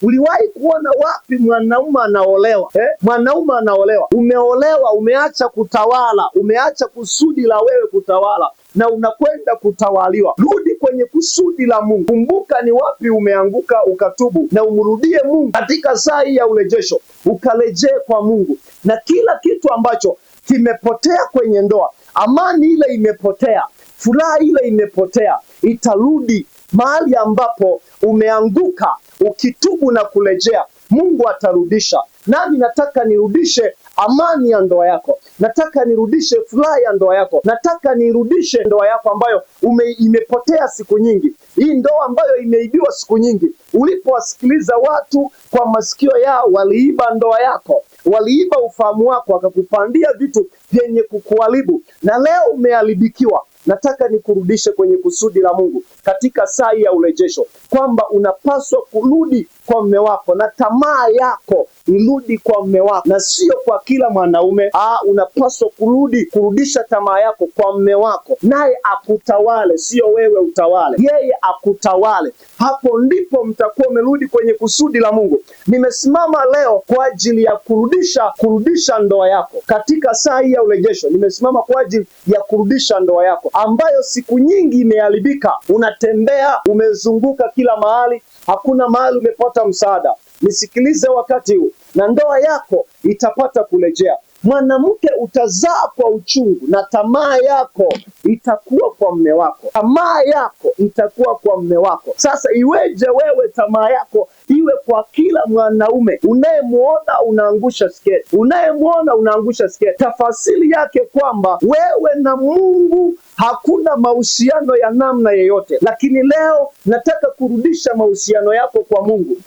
Uliwahi kuona wapi mwanaume anaolewa eh? Mwanaume anaolewa, umeolewa, umeacha kutawala, umeacha kusudi la wewe kutawala na unakwenda kutawaliwa. Rudi kwenye kusudi la Mungu. Kumbuka ni wapi umeanguka, ukatubu na umrudie Mungu katika saa hii ya urejesho, ukarejee kwa Mungu, na kila kitu ambacho kimepotea kwenye ndoa, amani ile imepotea, furaha ile imepotea, itarudi mahali ambapo umeanguka. Ukitubu na kurejea, Mungu atarudisha. Nami nataka nirudishe amani ya ndoa yako, nataka nirudishe furaha ya ndoa yako, nataka nirudishe ndoa yako ambayo imepotea siku nyingi, hii ndoa ambayo imeibiwa siku nyingi. Ulipowasikiliza watu kwa masikio yao, waliiba ndoa yako, waliiba ufahamu wako, wakakupandia vitu vyenye kukuharibu, na leo umeharibikiwa. Nataka nikurudishe kwenye kusudi la Mungu katika saa hii ya urejesho, kwamba unapaswa kurudi kwa mume wako na tamaa yako irudi kwa mume wako na sio kwa kila mwanaume. Unapaswa kurudi, kurudisha tamaa yako kwa mume wako, naye akutawale, sio wewe utawale, yeye akutawale. Hapo ndipo mtakuwa umerudi kwenye kusudi la Mungu. Nimesimama leo kwa ajili ya kurudisha ndoa yako katika saa hii ya urejesho. Nimesimama kwa ajili ya kurudisha ndoa yako ambayo siku nyingi imeharibika. Unatembea, umezunguka kila mahali, hakuna mahali umepata msaada. Nisikilize wakati huu, na ndoa yako itapata kurejea. Mwanamke, utazaa kwa uchungu na tamaa yako itakuwa kwa mme wako, tamaa yako itakuwa kwa mme wako. Sasa iweje wewe tamaa yako iwe kwa kila mwanaume unayemwona unaangusha sketi, unayemwona unaangusha sketi? Tafasiri yake kwamba wewe na Mungu hakuna mahusiano ya namna yeyote. Lakini leo nataka kurudisha mahusiano yako kwa Mungu.